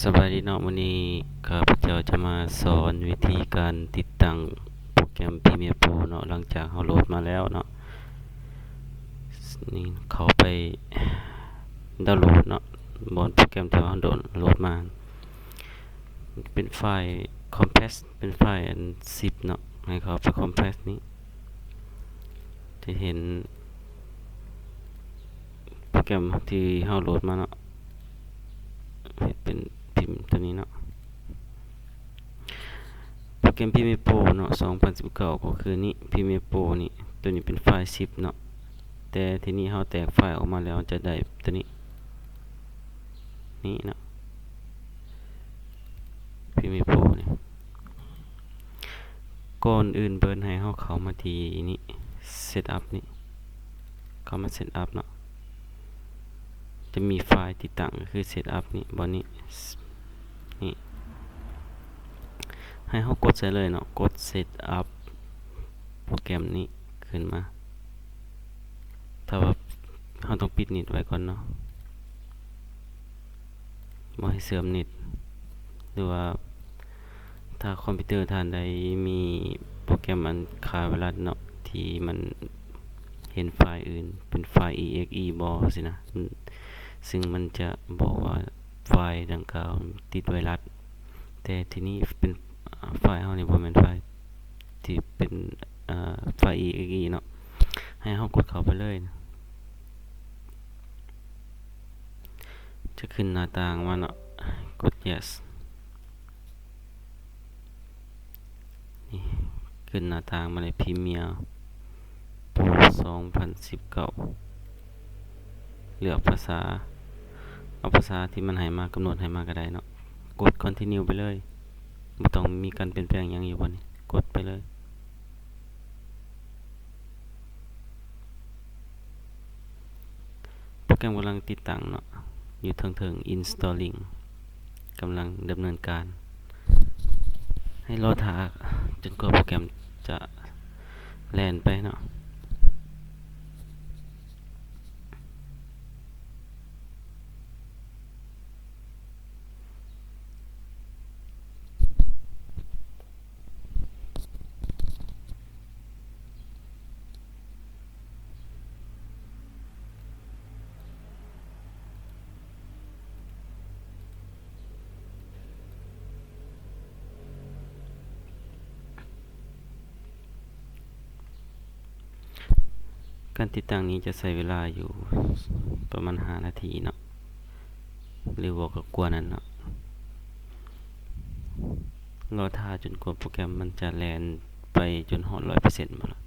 ສະບາຍດີເນາະ, ມື້ນີ້ຂ້າພະເຈົ້າຈະມາສອນວິທີການຕິດຕັ້ງໂປຣແກຣມ Premiere Pro ເນາະ, ຫຼັງຈາກເຮົາໂຫຼດມາແລ້ວເນາະ, ນີ້ເຂົ້າໄປດາວໂຫຼດເນາະ, ບ່ອນໂປຣແກຣມທີ່ເຮົາໂຫຼດມາ ເປັນໄຟລ໌ Compress ເປັນໄຟລ໌ອັນ zip ເນາະ, ໃຫ້ເຂົ້າໄປ Compress ນີ້ ຈະເຫັນໂປຣແກຣມທີ່ເຮົາໂຫຼດມາເນາະ, ເຮັດເປັນພິມຕົວນີ້ເນາະ, ໂປຣແກຣມ Premiere Pro ເນາະ ສອງພັນສິບເກົ້າ ກໍຄືນີ້ Premiere Pro ນີ້, ຕົວນີ້ເປັນໄຟລ໌ zip ເນາະ, ແຕ່ທີນີ້ເຮົາແຕກໄຟລ໌ອອກມາແລ້ວ ຈະໄດ້ຕົວນີ້ ນີ້ເນາະ Premiere Pro ນີ້. ກ່ອນອື່ນເບີດໃຫ້ເຮົາເຂົ້າມາທີ່ນີ້ Setup ນີ້, ເຂົ້າມາ Setup ເນາະ, ຈະມີໄຟລ໌ຕິດຕັ້ງ ກໍຄື Setup ນີ້, ບ່ອນນີ້ ນີ້ ໃຫ້ເຮົາກົດໃສ່ເລີຍເນາະ, ກົດ Setup ໂປຣແກຣມນີ້ຂຶ້ນມາ. ຖ້າວ່າເຮົາຕ້ອງປິດເນັດໄວ້ກ່ອນເນາະ, ບໍ່ໃຫ້ເຊື່ອມເນັດ ຫຼືວ່າຖ້າຄອມພິວເຕີທ່ານໃດມີໂປຣແກຣມອັນຂ້າໄວຣັສເນາະ ທີ່ມັນເຫັນໄຟລ໌ອື່ນເປັນໄຟລ໌ EXE ບໍ່ຊີ້ນະ, ຊຶ່ງມັນຈະບອກວ່າໄຟລ໌ດັ່ງກ່າວຕິດໄວຣັສ, ແຕ່ທີນີ້ເປັນ ອາ ໄຟລ໌ເຮົານີ້ບໍ່ແມ່ນໄຟລ໌ທີ່ເປັນ ອາ ໄຟລ໌ EXE ເນາະ, ໃຫ້ເຮົາກົດເຂົ້າໄປເລີຍ. ຈະຂຶ້ນໜ້າຕ່າງມາເນາະ, ກົດ yes ນີ້, ຂຶ້ນໜ້າຕ່າງມາເລີຍ Premiere Pro ສອງພັນສິບເກົ້າ, ເລືອກພາສາ ເອົາພາສາທີ່ມັນໃຫ້ມາ ກຳນົດໃຫ້ມາກໍໄດ້ເນາະ, ກົດ Continue ໄປເລີຍ, ບໍ່ຕ້ອງມີການປ່ຽນແປງຫຍັງຢູ່ບ່ອນນີ້, ກົດໄປເລີຍ. ໂປຣແກຣມກຳລັງຕິດຕັ້ງເນາະ, ຢູ່ເທິງໆ Installing ກຳລັງດຳເນີນການ, ໃຫ້ລໍຖ້າຈົນກວ່າໂປຣແກຣມຈະແລ່ນໄປເນາະ. ການຕິດຕັ້ງນີ້ຈະໃຊ້ເວລາຢູ່ປະມານຫ້ານາທີເນາະ ຫຼືວ່າກວ່ານັ້ນເນາະ, ລໍຖ້າຈົນກວ່າໂປຣແກຣມມັນຈະແລ່ນໄປຈົນຮອດຮ້ອຍເປີເຊັນພຸ້ນລະ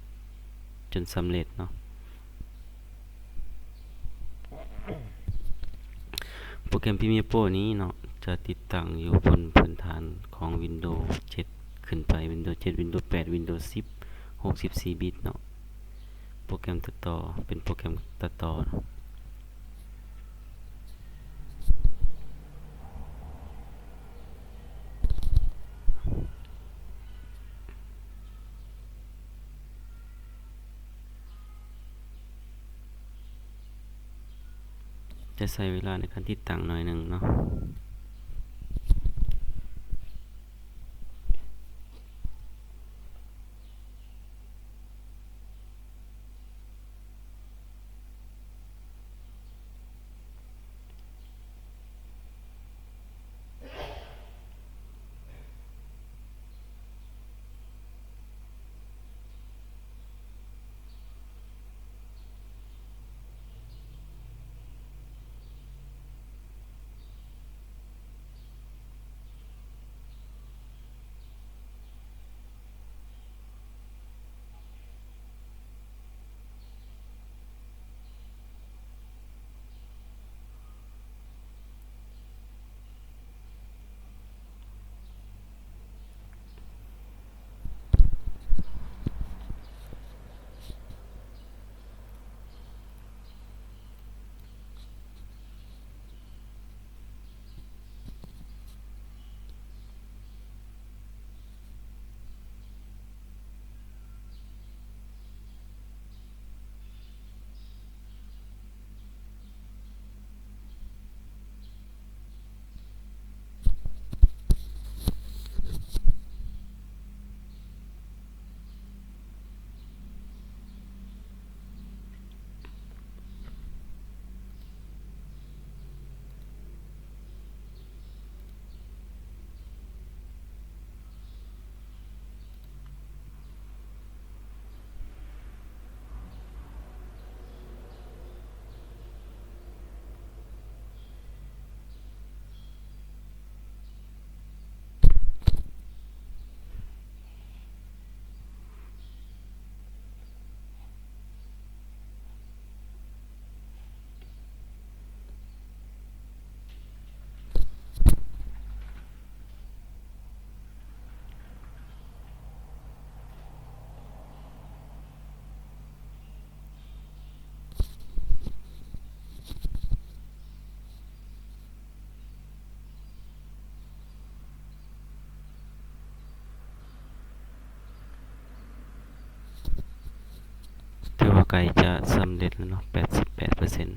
ຈົນສຳເລັດເນາະ. ໂປຣແກຣມ Premiere Pro ນີ້ເນາະ ຈະຕິດຕັ້ງຢູ່ບົນພື້ນຖານຂອງ Windows ເຈັດ ຂຶ້ນໄປ Windows ເຈັດ Windows ແປດ Windows ສິບ ຫົກສິບສີ່ບິດເນາະ. ໂປຣແກຣມຕັດຕໍ່ ເປັນໂປຣແກຣມຕັດຕໍ່ເນາະ. ຈະໃຊ້ເວລາໃນການຕິດຕັ້ງໜ້ອຍໜຶ່ງເນາະ. ໃກ້ຈະສຳເລັດແລ້ວເນາະ ແປດສິບແປດເປີເຊັນ.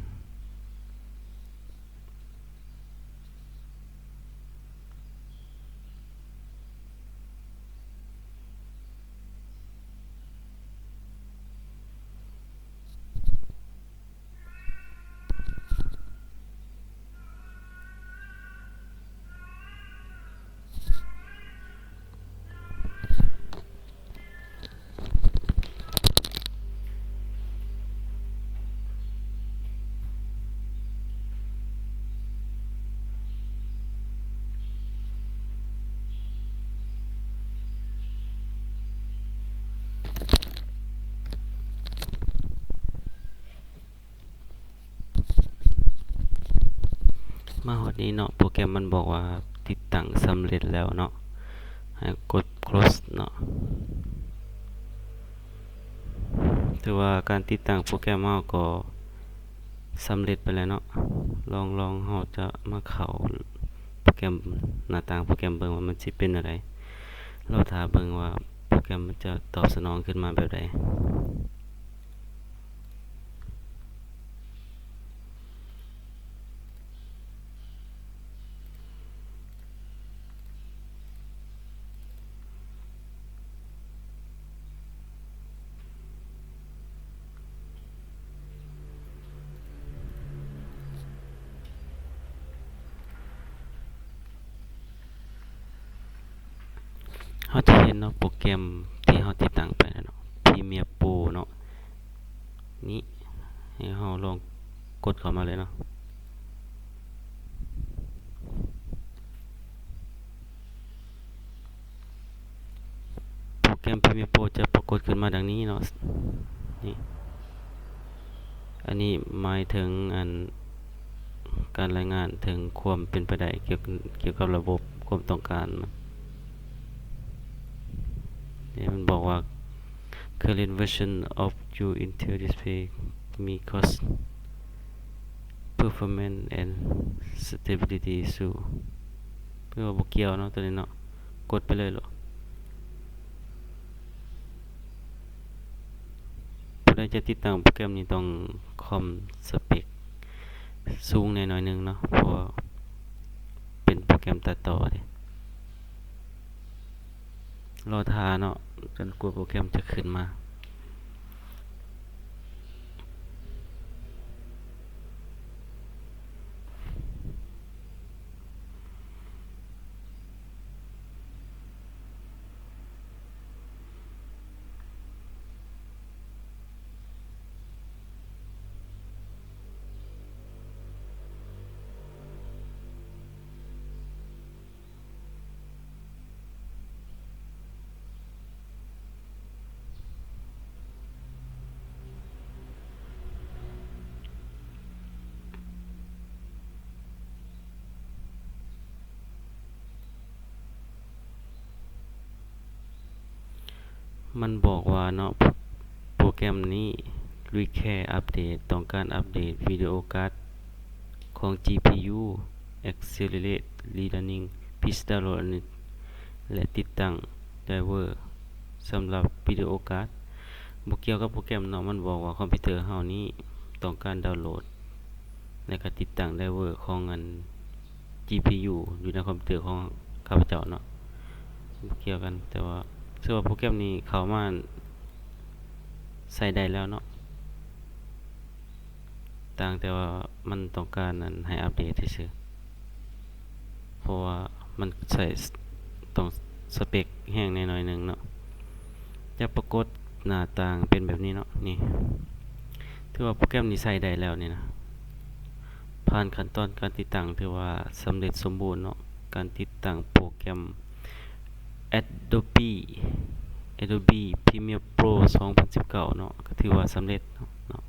ມາຮອດນີ້ເນາະ ໂປຣແກຣມມັນບອກວ່າຕິດຕັ້ງສຳເລັດແລ້ວເນາະ ໃຫ້ກົດ close ເນາະ. ຖືວ່າການຕິດຕັ້ງໂປຣແກຣມເຮົາກໍສຳເລັດໄປແລ້ວເນາະ. ລອງ ລອງເຮົາຈະມາເຂົ້າໂປຣແກຣມ ໜ້າຕ່າງໂປຣແກຣມເບິ່ງວ່າມັນຊິເປັນແນວໃດ. ລໍຖ້າເບິ່ງວ່າໂປຣແກຣມມັນຈະຕອບສະໜອງຂຶ້ນມາແບບໃດ. ເຮົາຈະເຫັນເນາະ ໂປຣແກຣມທີ່ເຮົາຕິດຕັ້ງໄປນະເນາະ Premiere Pro ເນາະ ນີ້ ໃຫ້ເຮົາລອງກົດເຂົ້າມາເລີຍເນາະ. ໂປຣແກຣມ Premiere Pro ຈະປາກົດຂຶ້ນມາດັ່ງນີ້ເນາະ ນີ້ ອັນນີ້ໝາຍເຖິງອັນ ການລາຍງານເຖິງຄວາມເປັນໄປໄດ້ກ່ຽວ ກ່ຽວກັບລະບົບຄວາມຕ້ອງການມັນ. ນີ້ມັນບອກວ່າ Current version of your Intel display may cause performance and stability issue. ຄືວ່າບໍ່ກ່ຽວເນາະ ໂຕນີ້ເນາະ ກົດໄປເລີຍໂລດ. ຜູ້ໃດຈະຕິດຕັ້ງໂປຣແກຣມນີ້ຕ້ອງຄອມສະເປັກສູງແດ່ໜ້ອຍໜຶ່ງເນາະ ເພາະວ່າເປັນໂປຣແກຣມຕັດຕໍ່ເດ້. ລໍຖ້າເນາະ ຈົນກວ່າໂປຣແກຣມຈະຂຶ້ນມາ. ມັນບອກວ່າເນາະ ໂປຣແກຣມນີ້ require update ຕ້ອງການອັບເດດວິດີໂອກາດຂອງ GPU, accelerate rerunning, please download ແລະ ຕິດຕັ້ງໄດຣເວີສຳລັບວິດີໂອກາດ. ບໍ່ກ່ຽວກັບໂປຣແກຣມເນາະ ມັນບອກວ່າຄອມພິວເຕີເຮົານີ້ຕ້ອງການດາວໂຫຼດ ແລະ ກໍຕິດຕັ້ງໄດຣເວີຂອງອັນ GPU ຢູ່ໃນຄອມພິວເຕີຂອງຂ້າພະເຈົ້າເນາະ ບໍ່ກ່ຽວກັນ. ແຕ່ວ່າ ຖືວ່າໂປຣແກຣມນີ້ເຂົ້າມາໃຊ້ໄດ້ແລ້ວເນາະ ຕ່າງແຕ່ວ່າມັນຕ້ອງການອັນໃຫ້ອັບເດດຊື່ໆ ເພາະວ່າມັນໃຊ້ ຕ້ອງສະເປັກແຮງແດ່ໜ້ອຍໜຶ່ງເນາະ. ຈະປາກົດໜ້າຕ່າງເປັນແບບນີ້ເນາະ ນີ້ ຖືວ່າໂປຣແກຣມນີ້ໃຊ້ໄດ້ແລ້ວນີ້ນະ ຜ່ານຂັ້ນຕອນການຕິດຕັ້ງ ຖືວ່າສຳເລັດສົມບູນເນາະ. ການຕິດຕັ້ງໂປຣແກຣມ Adobe Adobe Premiere Pro ສອງພັນສິບເກົ້າເນາະ ກໍຖືວ່າສຳເລັດເນາະ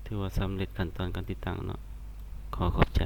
ຖືວ່າສຳເລັດຂັ້ນຕອນການຕິດຕັ້ງເນາະ. ຂໍຂອບໃຈ.